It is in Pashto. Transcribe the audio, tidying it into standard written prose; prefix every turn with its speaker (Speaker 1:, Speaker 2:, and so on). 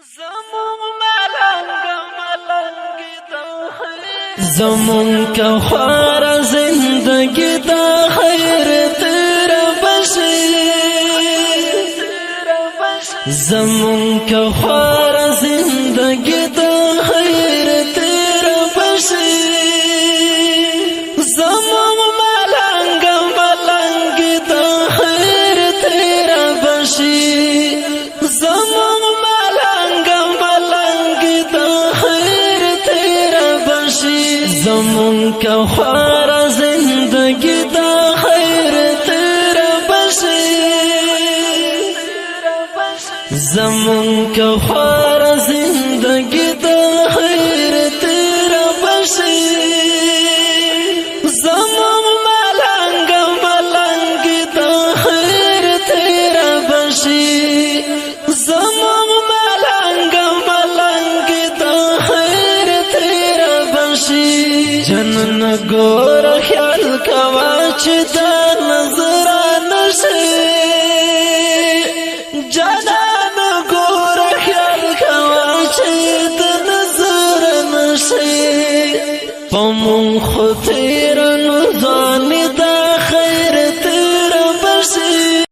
Speaker 1: زمون ملنګ ملنګ د خیر، زمون که خوار زندگی د خیر تر بشي، زمون که خوار زندگی د خیر تر بشي، زمون ملنګ ملنګ د خیر تر بشي، زمون ملنګ ملنګ د خیر تر بشي، زمون که خوار زندگی د خیر تر بشي، زمون که خوار زندگی د خیر تر بشي، زمون ملنګ ملنګ د خیر تر بشي، زمون ملنګ ملنګ د خیر تر بشي. جنن ګور خیال کوا چې د نظر نشي، جنان ګور خیال کوا چې د نظر نشي، پمون خو تیر